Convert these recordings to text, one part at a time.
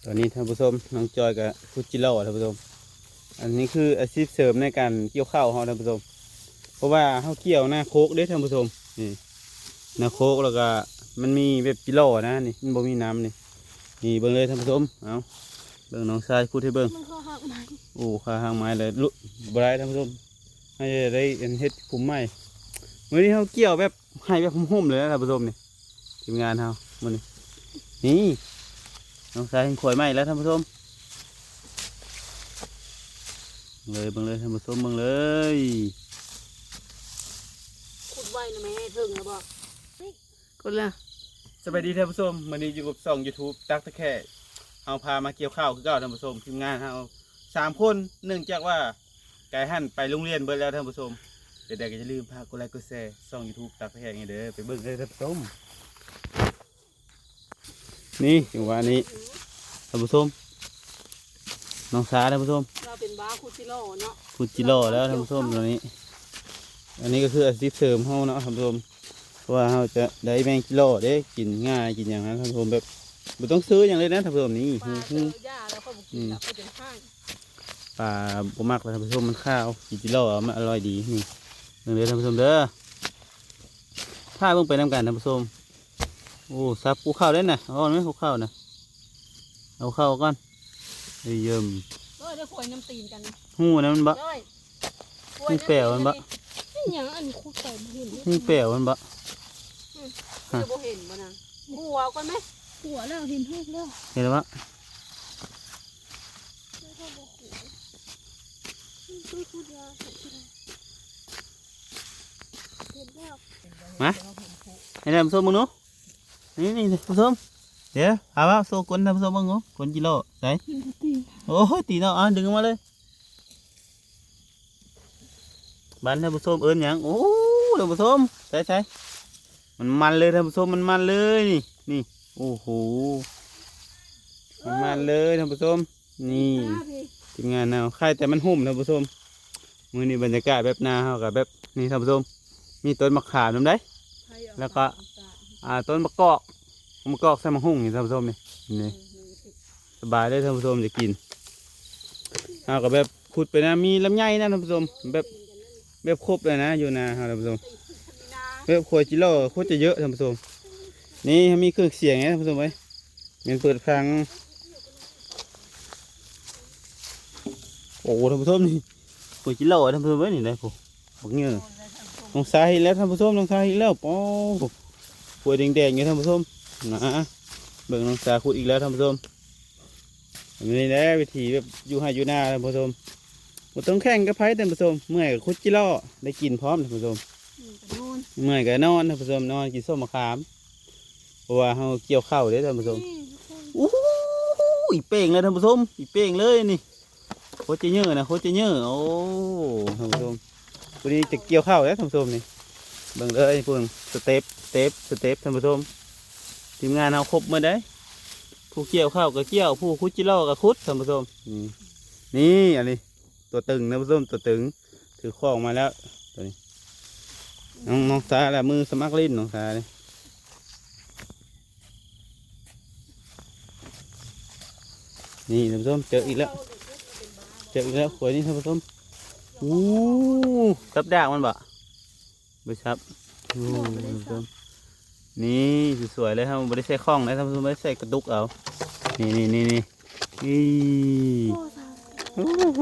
ຕອນນີ້ທ່ານຜູ້ຊົມ ນ້ອງຈອຍກໍຂຸດຈິຫຼໍ່ ທ່ານຜູ້ຊົມ. ອັນນີ້ຄືອາຊີບເສີມໃນການກ່ຽວເຂົ້າເຮົາ ທ່ານຜູ້ຊົມ, ເພາະວ່າເຮົາກ່ຽວນາໂຄກເດ້ ທ່ານຜູ້ຊົມ. ນີ້ ນາໂຄກ ແລ້ວກໍມັນມີແບບຈິຫຼໍ່ນະ ນີ້ມັນບໍ່ມີນ້ຳນີ້. ນີ້ເບິ່ງເລີຍ ທ່ານຜູ້ຊົມ. ເອົາ ເບິ່ງ ນ້ອງຊາຍຂຸດໃຫ້ເບິ່ງ. ມັນເຂົ້າຮາກໄມ້. ໂອ້ ເຂົ້າຮາກໄມ້ເລີຍ ລຸ ບໍ່ໄດ້ ທ່ານຜູ້ຊົມ. ໃຫ້ໄດ້ອັນເຮັດຂຸມໃໝ່. ມື້ນີ້ເຮົາກ່ຽວແບບໄຮ່ແບບໂຮມໆເລີຍນະທ່ານຜູ້ຊົມນີ້ ທີມງານເຮົາມື້ນີ້. ນີ້ ນ້ອງຊາຍເຮັດຂວາຍໃໝ່ແລ້ວທ່ານຜູ້ຊົມ. ເບິ່ງເລີຍ ເບິ່ງເລີຍທ່ານຜູ້ຊົມ ເບິ່ງເລີຍ. ຂຸດໄວນະແມ່ ເຖິງແລ້ວບໍ່? ກົດລະ. ສະບາຍດີທ່ານຜູ້ຊົມ, ມື້ນີ້ຢູ່ກັບຊ່ອງ YouTube ຕັກຕະແຄ. ເຮົາພາມາກ່ຽວເຂົ້າຄືເກົ່າທ່ານຜູ້ຊົມ, ທີມງານເຮົາສາມຄົນ. ເນື່ອງຈາກວ່າ ໄກຫັນໄປໂຮງຮຽນເບິດແລ້ວທ່ານຜູ້ຊົມ. ເປັນໃດກໍຢ່າລືມຝາກກົດໄລກົດແຊຊ່ອງ YouTube ຕັກຕະແຄນີ້ເດີ. ໄປເບິ່ງເລີຍທ່ານຜູ້ຊົມ. ນີ້ ຈັງຫວະນີ້ ທ່ານຜູ້ຊົມ ນ້ອງຊາ ທ່ານຜູ້ຊົມ ລາວເປັນບ້າຂຸດຈິຫຼໍ່ເນາະ. ຂຸດຈິຫຼໍ່ແລ້ວທ່ານຜູ້ຊົມ ຕອນນີ້. ອັນນີ້ກໍຄືອາຊີບເສີມເຮົາເນາະທ່ານຜູ້ຊົມ, ເພາະວ່າເຮົາຈະໄດ້ແມງຈິຫຼໍ່ເດ້ ກິນງ່າຍກິນຫຍັງນະທ່ານຜູ້ຊົມ. ແບບບໍ່ຕ້ອງຊື້ຫຍັງເລີຍນະທ່ານຜູ້ຊົມ. ນີ້ ປາເຈີຫຍ້າແລ້ວຂ້ອຍບໍ່ກິນລະ ຂ້ອຍເປັນໄຂ້. ປາບໍ່ມັກແລ້ວທ່ານຜູ້ຊົມ ມັນຄາວ. ກິນຈິຫຼໍ່ມັນອະລ່ອຍດີ. ນີ້ ເບິ່ງເດີທ່ານຜູ້ຊົມເດີ, ພາເບິ່ງໄປນຳກັນທ່ານຜູ້ຊົມ. ໂອ້ ສັບພູເຂົ້າໄດ້ນະ. ເອົາອອກໄດ້ໄໝ ພູເຂົ້ານະ? ເອົາເຂົ້າກ່ອນ. ເອີຍ ເຢີມ. ເອີ ໄດ້ຂວຍນ້ຳຕີນກັນ. ຮູນັ້ນມັນບໍ່? ໂອ້ຍ ຮູແປວມັນບໍ່? ເປັນຫຍັງອັນຂຸດໄປບໍ່ເຫັນ? ຮູແປວມັນບໍ່? ອືມ ຮະ ຈະບໍ່ເຫັນບໍ່ນາງ? ຂົວກ່ອນໄໝ? ຂົວແລ້ວ ເຫັນຮູແລ້ວ. ເຫັນແລ້ວບໍ່? ມາ ໃຫ້ທ່ານຜູ້ຊົມເບິ່ງດູ. ນີ້ໆ ທ່ານຜູ້ຊົມ ດຽວ ເອົາ ເອົາໂຊກົ້ນທ່ານຜູ້ຊົມເບິ່ງດູ ກົ້ນຈິຫຼໍ່ໃສ? ໂອ້ຍ ຕີນເນາະ. ເອົາ ດຶງອອກມາເລີຍ ບາດທ່ານຜູ້ຊົມ. ເອີ້ນຫຍັງ? ໂອ້ ທ່ານຜູ້ຊົມ ໃສໆ ມັນໆເລີຍທ່ານຜູ້ຊົມ ມັນໆເລີຍ. ນີ້ ນີ້ ໂອ້ໂຫ ມັນໆເລີຍທ່ານຜູ້ຊົມ. ນີ້ ທີມງານເຮົາ ໄຂ່ແຕ່ມັນຫຸ້ມທ່ານຜູ້ຊົມ. ມື້ນີ້ບັນຍາກາດແບບໜ້າເຮົາກໍແບບນີ້ທ່ານຜູ້ຊົມ ມີຕົ້ນໝາກຂາມນຳໃດ໋ ແລ້ວກໍ ອ່າ ຕົ້ນໝາກກອກ ໝາກກອກໃສ່ໝາກຫຸ່ງນີ້ທ່ານຜູ້ຊົມ. ນີ້ ນີ້ ສະບາຍເລີຍທ່ານຜູ້ຊົມ ຈະກິນ. ເຮົາກໍແບບຂຸດໄປນະ ມີລຳໄຍນະທ່ານຜູ້ຊົມ ແບບ ແບບຄົບເລີຍນະ ຢູ່ນາເຮົາທ່ານຜູ້ຊົມ. ແບບຂວາຍຈິຫຼໍ່ໂຄດຈະເຍີະທ່ານຜູ້ຊົມ. ນີ້ເຮົາມີເຄື່ອງສຽງໄງທ່ານຜູ້ຊົມເອີຍ ແມ່ນເປີດຟັງ. ໂອ້ ທ່ານຜູ້ຊົມ ນີ້ ໂອ້ຍ ຈິຫຼໍ່ ທ່ານຜູ້ຊົມເອີຍ ນີ້ໄດ໋ ໂອ້ ບັກເຫຍື້ອ. ນ້ອງຊາເຮັດແລ້ວທ່ານຜູ້ຊົມ ນ້ອງຊາເຮັດແລ້ວ. ໂອ້ ໂຫ ກວຍແດງໆຢູ່ທ່ານຜູ້ຊົມ ນະ. ເບິ່ງ ນ້ອງຊາຂຸດອີກແລ້ວທ່ານຜູ້ຊົມ. ອັນນີ້ແຫຼະ ວິທີແບບຢູ່ໄຮ່ຢູ່ນາທ່ານຜູ້ຊົມ ບໍ່ຕ້ອງແຂ່ງກັບໃຜທ່ານຜູ້ຊົມ. ເມື່ອຍກໍຂຸດຈິຫຼໍ່ ໄດ້ກິນພ້ອມທ່ານຜູ້ຊົມ. ອືມ ກໍນອນ ເມື່ອຍກໍນອນທ່ານຜູ້ຊົມ ນອນກິນສົ້ມມະຂາມ. ເພາະວ່າເຮົາກ່ຽວເຂົ້າເດ້ທ່ານຜູ້ຊົມ. ນີ້ທຸກຄົນ ໂອ້ໂຫ ອີເປ່ງເລີຍທ່ານຜູ້ຊົມ ອີເປ່ງເລີຍນີ້. ໂຄດຈະເຍີະນະ ໂຄດຈະເຍີະ. ໂອ້ ທ່ານຜູ້ຊົມ ຜູ້ນີ້ຈະກ່ຽວເຂົ້າແລ້ວທ່ານຜູ້ຊົມນີ້. ເບິ່ງເດີ ຜູ້ສະເຕັບ ສະເຕັບ ສະເຕັບ ທ່ານຜູ້ຊົມ. ທີມງານເຮົາຄົບໝົດເດ້ ຜູ້ກ່ຽວເຂົ້າກໍກ່ຽວ ຜູ້ຂຸດຈິຫຼໍ່ກໍຂຸດ ທ່ານຜູ້ຊົມ. ນີ້ ນີ້ ອັນນີ້ ຕົວຕຶງນະຜູ້ຊົມ ຕົວຕຶງ ຖືຂອງມາແລ້ວຕົວນີ້. ນ້ອງ ນ້ອງສາລະມືສະໝັກຫຼິ້ນ ນ້ອງສານີ້. ນີ້ທ່ານຜູ້ຊົມ ເຈີອີກແລ້ວ ເຈີອີກແລ້ວ ຂວາຍນີ້ທ່ານຜູ້ຊົມ. ໂອ້ ຈັບດາກມັນບໍ່? ບໍ່ຈັບ. ໂອ້ ທ່ານຜູ້ຊົມ ນີ້ສວຍໆເລີຍ ເຮົາບໍ່ໄດ້ໃສ່ຂ້ອງນະທ່ານຜູ້ຊົມ ບໍ່ໄດ້ໃສ່ກະຕຸກເອົາ. ນີ້ໆໆໆ ນີ້ ໂອ້ ສາມ ໂອ້ໂຫ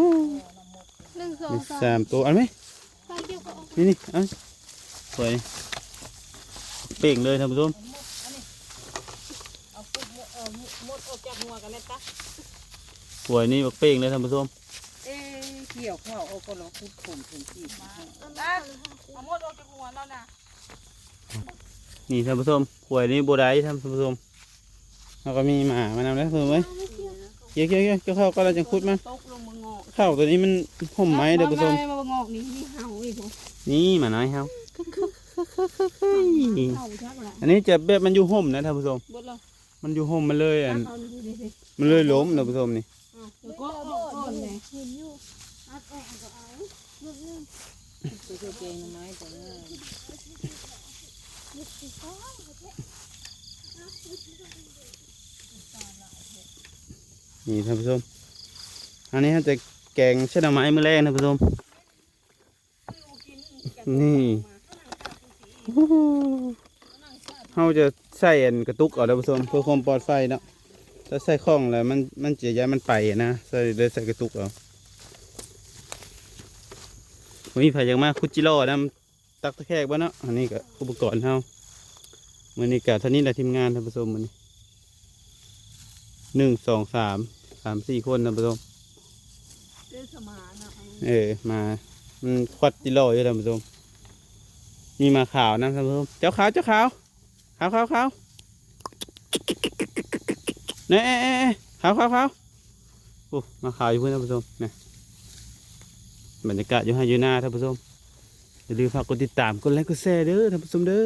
ໜຶ່ງ ສອງ ສາມ ສາມໂຕ. ອັນນີ້ ນີ້ໆ ເອົາ ສວຍ ເປ່ງເລີຍທ່ານຜູ້ຊົມ. ເອົາປຸກ ເອົາໝົດອອກຈາກຫົວກັນແລ້ວຕະ ສວຍນີ້ບັກເປ່ງເລີຍທ່ານຜູ້ຊົມ. ເອ ກ່ຽວເຂົ້າເອົາກ່ອນ ລະຂຸດຂົມເຖິງທີ່ ເອົາໝົດອອກຈາກຫົວແລ້ວນະ. ນີ້ທ່ານຜູ້ຊົມ ຂວາຍນີ້ບໍ່ໄດ້ທ່ານຜູ້ຊົມ. ເຮົາກໍມີໝາມານຳເດ້ທ່ານຜູ້ຊົມເອີຍ. ກ່ຽວໆໆ ກ່ຽວເຂົ້າກ່ອນແລ້ວຈັ່ງຂຸດມັນ. ເຂົ້າຕົວນີ້ມັນຫົ່ມໄມ້ເດີທ່ານຜູ້ຊົມ. ນີ້ໝານ້ອຍເຮົາ ອັນນີ້ຈະແບບມັນຢູ່ຫົ່ມນະທ່ານຜູ້ຊົມ ມັນຢູ່ຫົ່ມ ມັນເລີຍ ອັນ ມັນເລີຍລົ້ມທ່ານຜູ້ຊົມນີ້. ເອົາ ແລ້ວກໍອອກກ່ອນແຫຼະ ເຫັນຢູ່ ອັດອອກກໍເອົາ ເຮັດແກງໜໍ່ໄມ້ຕົວນີ້. ນີ້ ນີ້ທ່ານຜູ້ຊົມ ອັນນີ້ເຮົາຈະແກງໃສ່ໜໍ່ໄມ້ມື້ແລງທ່ານຜູ້ຊົມ ນີ້ ເຮົາຈະໃສ່ອັນກະຕຸກເອົາທ່ານຜູ້ຊົມ ເພື່ອຄວາມປອດໄພເນາະ ຖ້າໃສ່ຂ້ອງແລ້ວມັນ ມັນຈະຢ້ານມັນໄປນະ ໃສ່ ເລີຍໃສ່ກະຕຸກເອົາ. ບໍ່ມີໃຜຢາກມາຂຸດຈິຫຼໍ່ນຳ ຕັກຕະແຄກບໍ່ເນາະ ອັນນີ້ກໍອຸປະກອນເຮົາ ມື້ນີ້ກໍເທົ່ານີ້ແຫຼະທີມງານທ່ານຜູ້ຊົມ ມື້ນີ້ ໜຶ່ງ ສອງ ສາມ ສາມ ສີ່ຄົນທ່ານຜູ້ຊົມ ເອີ ມາ ມັນຂວັດຈິຫຼໍ່ຢູ່ທ່ານຜູ້ຊົມ ມີໝາຂາວນຳທ່ານຜູ້ຊົມ ເຈົ້າຂາວ ເຈົ້າຂາວ ຂາວ ຂາວ ຂາວ ແນ່ ຂາວ ຂາວ ຂາວ ໂອ້ ໝາຂາວຢູ່ພຸ້ນທ່ານຜູ້ຊົມ ນີ້ ບັນຍາກາດຢູ່ໄຮ່ຢູ່ນາທ່ານຜູ້ຊົມ ຢ່າລືມຝາກກົດຕິດຕາມ ກົດໄລ ກົດແຊເດີທ່ານຜູ້ຊົມເດີ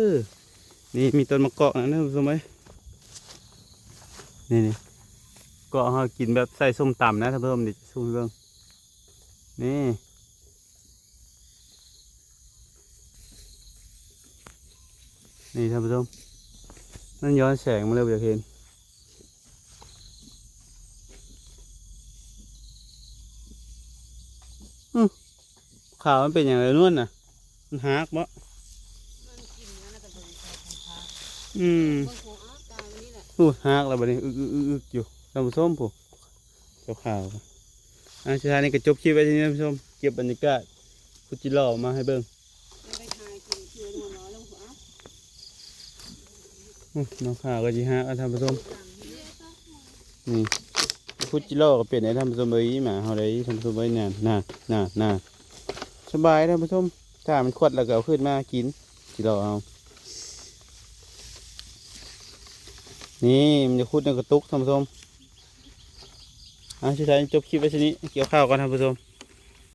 ນີ້ມີຕົ້ນໝາກກອກນະທ່ານຜູ້ຊົມເອີຍ ນີ້ໆ ເກາະເຮົາກິນແບບໃສ່ສົ້ມຕຳນະທ່ານຜູ້ຊົມ ເດ ຊູມໃຫ້ເບິ່ງ ນີ້ ນີ້ທ່ານຜູ້ຊົມ ມັນຍ້ອນແສງມາເລີຍ ບໍ່ຢາກເຫັນ ອື ຂາວມັນເປັນຫຍັງລະນວນນະ ມັນຫັກບໍ່ ມັນກິນແລ້ວນະ ແຕ່ເບິ່ງໃສ່ຂອງຂາວ ອື ເບິ່ງຂອງອາການນີ້ແຫຼະ ໂອ້ ຫັກແລ້ວບັດນີ້ ອຶກໆໆໆຢູ່ທ່ານຜູ້ຊົມ ຜູ້ ຂາວໆ ອ່າ ສຸດທ້າຍນີ້ກໍຈົບຄລິບໄວ້ທີ່ນີ້ທ່ານຜູ້ຊົມ ເກັບບັນຍາກາດຂຸດຈິຫຼໍ່ມາໃຫ້ເບິ່ງ ໄປຫາກິນຄືນຫົວໜໍ່ລົງ ເອົາ ອື ໜໍ່ຂາວກໍຊິຫັກ ທ່ານຜູ້ຊົມ ນີ້ ຂຸດຈິຫຼໍ່ກໍເປັນໄດ໋ທ່ານຜູ້ຊົມເອີຍ ໝາເຮົາໄດ໋ທ່ານຜູ້ຊົມເອີຍ ນັ້ນ ນັ້ນ ນັ້ນ ນັ້ນ ສະບາຍທ່ານຜູ້ຊົມ ຖ້າມັນຂວັດແລ້ວກໍເອົາຂຶ້ນມາກິນ ຈິຫຼໍ່ເຮົາ ນີ້ ມັນຈະຂຸດໃນກະຕຸກທ່ານຜູ້ຊົມ ອ່າ ສຸດທ້າຍຈົບຄລິບໄວ້ຊ່ຳນີ້ ກ່ຽວເຂົ້າກ່ອນທ່ານຜູ້ຊົມ.